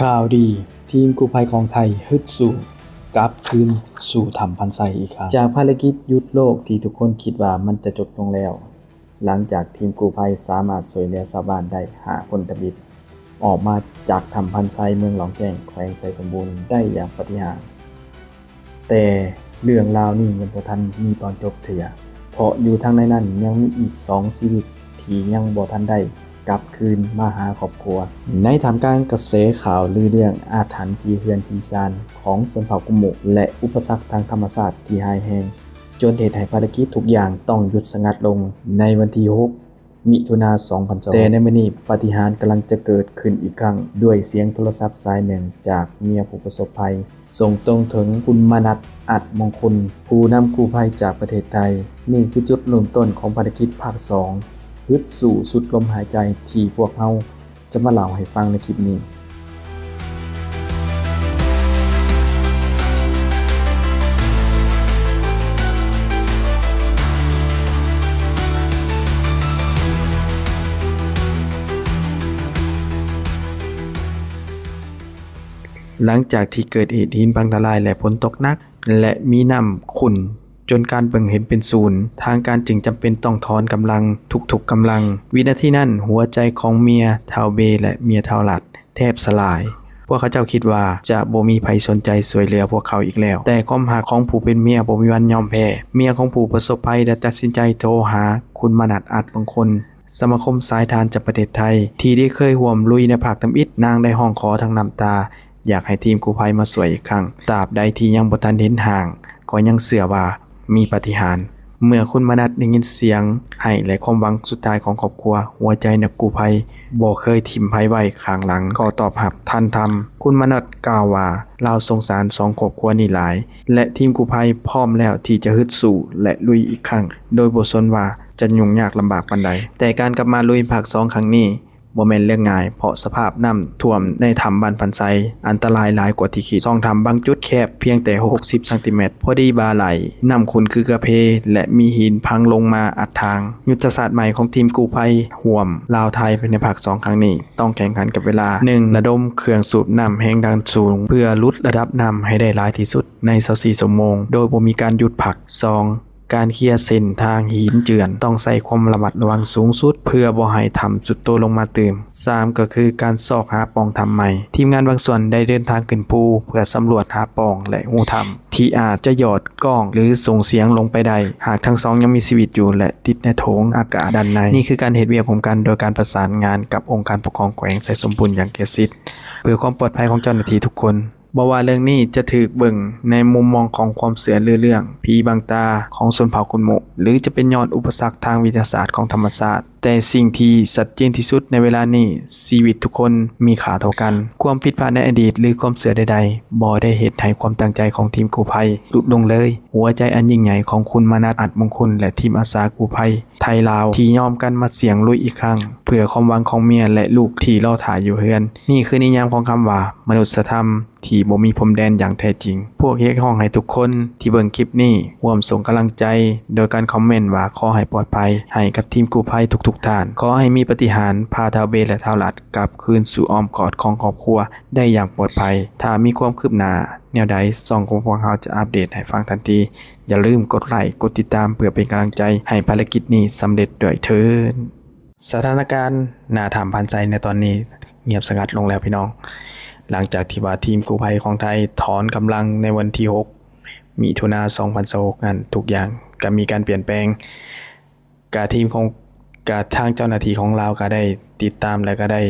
ຂ່າວດີ, ທີມກູ້ໄພຂອງໄທຮຶດສູ້ກັບຄືນສູ່ຖ້ຳພັນໄຊອີກຄັ້ງ. ຈາກພາລະກິດຢຸດໂລກທີ່ທຸກຄົນຄິດວ່າມັນຈະຈົບລົງແລ້ວ, ຫຼັງຈາກທີມກູ້ໄພສາມາດຊ່ວຍເຫຼືອຊາວບ້ານໄດ້ຫ້າຄົນທຳອິດ ອອກມາຈາກຖ້ຳພັນໄຊ ເມືອງຫຼອງແກ້ງ ແຂວງໄຊສົມບູນ ໄດ້ຢ່າງປາຕິຫານ. ແຕ່ເລື່ອງລາວນີ້ຍັງບໍ່ທັນມີຕອນຈົບເທື່ອ, ເພາະຢູ່ທາງໃນນັ້ນຍັງມີອີກສອງຊີວິດທີ່ຍັງບໍ່ທັນໄດ້ກັບຄືນມາຫາຄອບຄົວ. ໃນທ່າມກາງກະແສຂ່າວລືເລື່ອງອາຖັນຜີເຮືອນຜີຊານຂອງຊົນເຜົ່າກຸມມຸ ແລະ ອຸປະສັກທາງທຳມະຊາດທີ່ຮ້າຍແຮງ ຈົນເຮັດໃຫ້ພາລະກິດທຸກຢ່າງຕ້ອງຢຸດສະຫງັດລົງໃນວັນທີຫົກ ມິຖຸນາ ສອງພັນຊາວຫົກ. ແຕ່ໃນມື້ນີ້ປາຕິຫານກຳລັງຈະເກີດຂຶ້ນອີກຄັ້ງ ດ້ວຍສຽງໂທລະສັບສາຍໜຶ່ງຈາກເມຍຜູ້ປະສົບໄພ ສົ່ງຕົງເຖິງຄຸນມານັດ ອັດມົງຄຸນ ຜູ້ນຳກູ້ໄພຈາກປະເທດໄທ. ນີ້ຄືຈຸດເລີ່ມຕົ້ນຂອງພາລະກິດພາກສອງ ຮຶດສູ້ສຸດລົມຫາຍໃຈ ທີ່ພວກເຮົາ ຈະມາເລົ່າໃຫ້ຟັງໃນຄລິບນີ້. ຫຼັງຈາກທີ່ເກີດເຫດຫີນພັງທະລາຍ ແລະ ຝົນຕົກໜັກ ແລະ ມີນ້ຳຂຸ່ນຈົນການເບິ່ງເຫັນເປັນສູນ, ທາງການຈຶ່ງຈຳເປັນຕ້ອງຖອນກຳລັງທຸກໆກຳລັງ. ວິນາທີນັ້ນ, ຫົວໃຈຂອງເມຍທ້າວເບ ແລະ ເມຍທ້າວລັດແທບສະຫຼາຍ. ພວກເຂົາເຈົ້າຄິດວ່າຈະບໍ່ມີໃຜສົນໃຈຊ່ວຍເຫຼືອພວກເຂົາອີກແລ້ວ. ແຕ່ຄວາມຮັກຂອງຜູ້ເປັນເມຍບໍ່ມີວັນຍອມແພ້. ເມຍຂອງຜູ້ປະສົບໄພໄດ້ຕັດສິນໃຈໂທຫາຄຸນມານັດ ອັດມົງຄຸນ ສະມາຄົມສາຍທະຫານຈາກປະເທດໄທ ທີ່ໄດ້ເຄີຍຮ່ວມລຸຍໃນພາກທຳອິດ. ນາງໄດ້ຮ້ອງຂໍທັງນ້ຳຕາ ຢາກໃຫ້ທີມກູ້ໄພມາຊ່ວຍອີກຄັ້ງ. ຕາບໃດທີ່ຍັງບໍ່ທັນເຫັນຮ່າງ, ກໍຍັງເຊື່ອວ່າມີປາຕິຫານ. ເມື່ອຄຸນມານັດໄດ້ຍິນສຽງໄຫ້ ແລະ ຄວາມຫວັງສຸດທ້າຍຂອງຄອບຄົວ, ຫົວໃຈນັກກູ້ໄພບໍ່ເຄີຍຖິ້ມໃຜໄວ້ຂ້າງຫຼັງ ກໍຕອບຮັບທັນທຳ. ຄຸນມານັດກ່າວວ່າ ລາວສົງສານສອງຄອບຄົວນີ້ຫຼາຍ ແລະ ທີມກູ້ໄພພ້ອມແລ້ວທີ່ຈະຮຶດສູ້ ແລະ ລຸຍອີກຄັ້ງ ໂດຍບໍ່ສົນວ່າຈະຫຍຸ້ງຍາກລຳບາກປານໃດ. ແຕ່ການກັບມາລຸຍພາກສອງຄັ້ງນີ້ ບໍ່ແມ່ນເລື່ອງງ່າຍ ເພາະສະພາບນ້ຳຖ້ວມໃນຖ້ຳບ້ານພັນໄຊ ອັນຕະລາຍຫຼາຍກວ່າທີ່ຄິດ. ຊ່ອງຖ້ຳບາງຈຸດແຄບພຽງແຕ່ຫົກສິບຊັງຕີແມັດ ພໍດີບ່າໄຫຼ, ນ້ຳຂຸ່ນຄືກະເພ ແລະ ມີຫີນພັງລົງມາອັດທາງ. ຍຸດທະສາດໃໝ່ຂອງທີມກູ້ໄພຮ່ວມລາວໄທໃນພາກສອງຄັ້ງນີ້ ຕ້ອງແຂ່ງຂັນກັບເວລາ. ໜຶ່ງ ລະດົມເຄື່ອງສູບນ້ຳແຮງດັນສູງ ເພື່ອຫຼຸດລະດັບນ້ຳໃຫ້ໄດ້ຫຼາຍທີ່ສຸດໃນຊາວສີ່ຊົ່ວໂມງ ໂດຍບໍ່ມີການຢຸດພັກ. ສອງ ການເຄຍເສັ້ນທາງຫີນເຈື່ອນ ຕ້ອງໃຊ້ຄວາມລະມັດລະວັງສູງສຸດ ເພື່ອບໍ່ໃຫ້ຖ້ຳຊຸດໂຕລົງມາຕື່ມ. ສາມ ກໍຄືການຊອກຫາປ່ອງຖ້ຳໃໝ່. ທີມງານບາງສ່ວນໄດ້ເດີນທາງຂຶ້ນພູ ເພື່ອສຳຫຼວດຫາປ່ອງ ແລະ ຮູຖ້ຳ ທີ່ອາດຈະຢອດກ້ອງ ຫຼື ສົ່ງສຽງລົງໄປໄດ້ ຫາກທັງສອງຍັງມີຊີວິດຢູ່ ແລະ ຕິດໃນໂຖງອາກາດດ້ານໃນ. ນີ້ຄືການເຮັດວຽກຮ່ວມກັນໂດຍການປະສານງານກັບອົງການປົກຄອງແຂວງໄຊສົມບູນຢ່າງໃກ້ຊິດ ເພື່ອຄວາມປອດໄພຂອງເຈົ້າໜ້າທີ່ທຸກຄົນ. ບໍ່ວ່າເລື່ອງນີ້ຈະຖືກເບິ່ງໃນມຸມມອງຂອງຄວາມເຊື່ອລືເລື່ອງ, ຜີບັງຕາຂອງຊົນເຜົ່າກຸນໂມະ ຫຼື ຈະເປັນຍ້ອນອຸປະສັກທາງວິທະຍາສາດຂອງທຳມະຊາດ, ແຕ່ສິ່ງທີ່ຊັດເຈນທີ່ສຸດໃນເວລານີ້, ຊີວິດທຸກຄົນມີຄ່າເທົ່າກັນ. ຄວາມຜິດພາດໃນອະດີດ ຫຼື ຄວາມເຊື່ອໃດໆ ບໍ່ໄດ້ເຮັດໃຫ້ຄວາມຕັ້ງໃຈຂອງທີມກູ້ໄພຫຼຸດລົງເລີຍ. ຫົວໃຈອັນຍິ່ງໃຫຍ່ຂອງຄຸນມານັດ ອັດມົງຄຸນ ແລະ ທີມອາສາກູ້ໄພ ໄທລາວ ທີ່ຍອມກັນມາສ່ຽງລຸຍອີກຄັ້ງ ເພື່ອຄວາມຫວັງຂອງເມຍ ແລະ ລູກທີ່ລໍຖ້າຢູ່ເຮືອນ. ນີ້ຄືນິຍາມຂອງຄຳວ່າ ມະນຸດສະທຳທີ່ບໍ່ມີພົມແດນຢ່າງແທ້ຈິງ. ພວກຮຽກຮ້ອງໃຫ້ທຸກຄົນທີ່ເບິ່ງຄລິບນີ້ ຮ່ວມສົ່ງກຳລັງໃຈ ໂດຍການຄອມເມັນວ່າ ຂໍໃຫ້ປອດໄພ ໃຫ້ກັບທີມກູ້ໄພທຸກໆທ່ານ. ຂໍໃຫ້ມີປາຕິຫານ ພາທ້າວເບ ແລະ ທ້າວລັດ ກັບຄືນສູ່ອ້ອມກອດຂອງຄອບຄົວໄດ້ຢ່າງປອດໄພ. ຖ້າມີຄວາມຄືບໜ້າແນວໃດ, ຊ່ອງຂອງພວກເຮົາຈະອັບເດດໃຫ້ຟັງທັນທີ. ຢ່າລືມກົດໄລ້ ກົດຕິດຕາມ ເພື່ອເປັນກຳລັງໃຈໃຫ້ພາລະກິດນີ້ສຳເລັດດ້ວຍເທີ້ນ. ສະຖານະການໜ້າຖ້ຳພັນໄຊໃນຕອນນີ້ງຽບສະຫງັດລົງແລ້ວພີ່ນ້ອງ, ຫຼັງຈາກທີ່ວ່າທີມກູ້ໄພຂອງໄທຖອນກຳລັງໃນວັນທີຫົກ ມິຖຸນາ ສອງພັນຊາວຫົກນັ້ນ, ທຸກຢ່າງກໍມີການປ່ຽນແປງ. ກະທີມຂອງ ກະທາງເຈົ້າໜ້າທີ່ຂອງລາວກະໄດ້ຕິດຕາມ ແລະ ກະໄດ້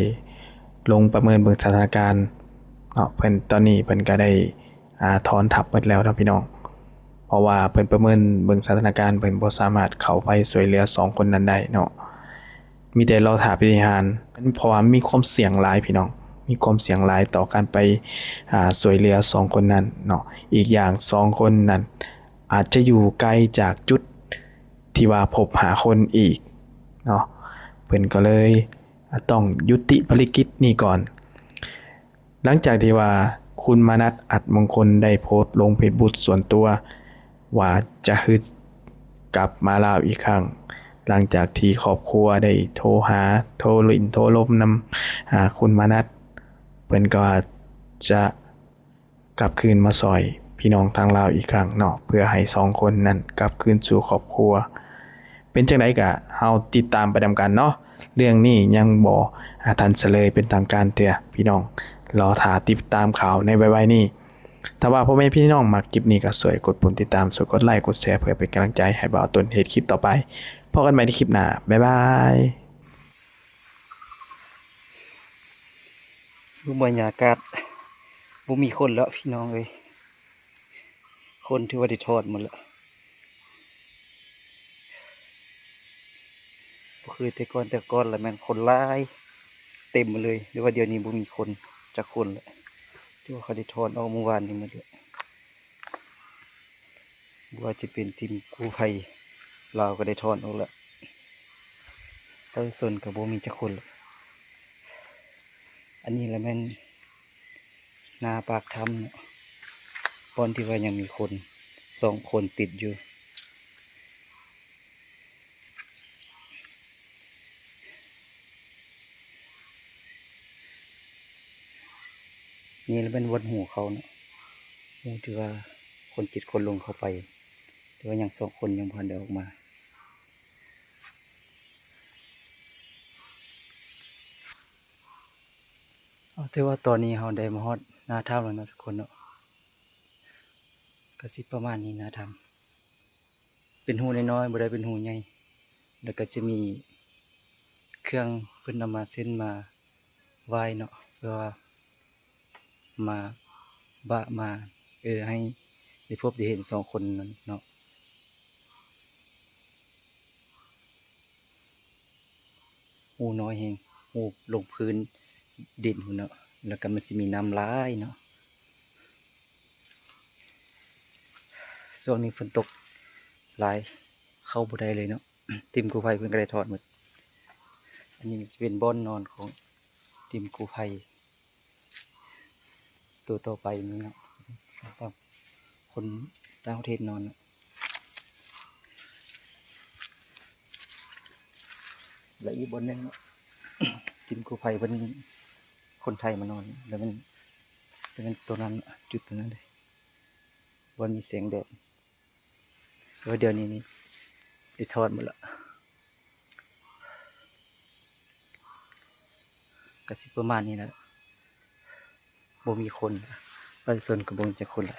ລົງປະເມີນເບິ່ງສະຖານະການເນາະ. ເພິ່ນ ຕອນນີ້ເພິ່ນກະໄດ້ ອາ ຖອນທັບໝົດແລ້ວເນາະພີ່ນ້ອງ, ເພາະວ່າເພິ່ນປະເມີນເບິ່ງສະຖານະການ ເພິ່ນບໍ່ສາມາດເຂົ້າໄປຊ່ວຍເຫຼືອສອງຄົນນັ້ນໄດ້ເນາະ. ມີແຕ່ລໍຖ້າປາຕິຫານ ເພາະວ່າມີຄວາມສ່ຽງຫຼາຍພີ່ນ້ອງ, ມີຄວາມສ່ຽງຫຼາຍຕໍ່ການໄປ ອາ ຊ່ວຍເຫຼືອສອງຄົນນັ້ນເນາະ. ອີກຢ່າງສອງຄົນນັ້ນອາດຈະຢູ່ໄກຈາກຈຸດ ທີ່ວ່າພົບຫ້າຄົນອີກເນາະ, ເພິ່ນກໍເລີຍຕ້ອງຍຸຕິພາລະກິດນີ້ກ່ອນ. ຫຼັງຈາກທີ່ວ່າຄຸນມານັດ ອັດມົງຄົນ ໄດ້ໂພສລົງເຟສບຸກສ່ວນຕົວວ່າຈະຮຶດກັບມາລາວອີກຄັ້ງ, ຫຼັງຈາກທີ່ຄອບຄົວໄດ້ໂທຫາ ໂທຫຼິ້ນ ໂທລົມນຳ ອາ ຄຸນມານັດ, ເພິ່ນກໍວ່າ ຈະກັບຄືນມາຊ່ອຍພີ່ນ້ອງທາງລາວອີກຄັ້ງເນາະ ເພື່ອໃຫ້ສອງຄົນນັ້ນກັບຄືນສູ່ຄອບຄົວ. ເປັນຈັ່ງໃດກະເຮົາຕິດຕາມໄປນຳກັນເນາະ. ເລື່ອງນີ້ຍັງບໍ່ ອາ ທັນສະເລີຍເປັນທາງການເທື່ອ. ພີ່ນ້ອງລໍຖ້າຕິດຕາມຂ່າວໃນໄວໆນີ້. ຖ້າວ່າພໍ່ແມ່ພີ່ນ້ອງມັກຄລິບນີ້ ກໍຊ່ວຍກົດປຸ່ມຕິດຕາມ, ຊ່ວຍກົດໄລກ໌, ກົດແຊ ເພື່ອເປັນກຳລັງໃຈໃຫ້ບ່າວຕົ້ນເຮັດຄລິບຕໍ່ໄປ. ພໍ້ກັນໃໝ່ໃນຄລິບໜ້າ. ບາຍບາຍ. ເບິ່ງບັນຍາກາດ ບໍ່ມີຄົນແລ້ວພີ່ນ້ອງເອີຍ. ຄົນຖືວ່າໄດ້ຖອນໝົດແລ້ວ. ບໍ່ຄືແຕ່ກ່ອນ, ແຕ່ກ່ອນລະແມ່ນຄົນຫຼາຍເຕັມເລີຍ, ແຕ່ວ່າດຽວນີ້ບໍ່ມີຄົນຈັກຄົນແລ້ວ. ຖືວ່າເຂົາໄດ້ຖອນອອກມື້ວານນີ້ໝົດແລ້ວ. ບໍ່ວ່າຈະເປັນທີມກູ້ໄພລາວກໍໄດ້ຖອນອອກແລ້ວ. ປະຊາຊົນກໍບໍ່ມີຈັກຄົນແລ້ວ. ອັນນີ້ລະແມ່ນ ໜ້າປາກຖ້ຳເນາະ, ບ່ອນທີ່ວ່າຍັງມີຄົນສອງຄົນຕິດຢູ່. ນີ້ລະແມ່ນບ່ອນຮູເຂົາເນາະ, ຮູທີ່ວ່າຄົນເຈັດຄົນລົງເຂົ້າໄປ, ແຕ່ວ່າຍັງສອງຄົນຍັງບໍ່ທັນໄດ້ອອກມາ. ເອົາ ຖືວ່າຕອນນີ້ເຮົາໄດ້ມາຮອດໜ້າຖ້ຳແລ້ວເນາະທຸກຄົນເນາະ. ກະຊິປະມານນີ້ໜ້າຖ້ຳ, ເປັນຮູນ້ອຍໆ ບໍ່ໄດ້ເປັນຮູໃຫຍ່. ແລ້ວກະຈະມີເຄື່ອງເພິ່ນເອົາມາເສັ້ນມາໄຫວ້ເນາະ, ເພື່ອວ່າມາບະມາ ເອີ ໃຫ້ໄດ້ພົບໄດ້ເຫັນສອງຄົນນັ້ນເນາະ. ຮູນ້ອຍແຮງ, ຮູລົງພື້ນດິນພຸ້ນເນາະ, ແລ້ວກະມັນຊິມີນ້ຳຫຼາຍເນາະ. ຊ່ວງນີ້ຝົນຕົກຫຼາຍ ເຂົ້າບໍ່ໄດ້ເລີຍເນາະ. ທີມກູ້ໄພເພິ່ນກະໄດ້ຖອນໝົດ. ອັນນີ້ຊິເປັນບ່ອນນອນຂອງທີມກູ້ໄພ ໂຕຕໍ່ໄປນີ້ເນາະ, ຄົນຕ່າງປະເທດນອນເນາະ. ແລະ ອີກບ່ອນໜຶ່ງເນາະ ທີມກູ້ໄພເພິ່ນ ຄົນໄທມານອນ, ແລ້ວມັນ ແລ້ວມັນໂຕນັ້ນ ຈຸດໂຕນັ້ນເດ້ ບ່ອນມີແສງແດດ. ແຕ່ວ່າດຽວນີ້ນີ້ໄດ້ຖອນໝົດລະ. ກະຊິປະມານນີ້ແຫຼະ, ບໍ່ມີຄົນ, ປະຊາຊົນກະບໍ່ມີຈັກຄົນລະ.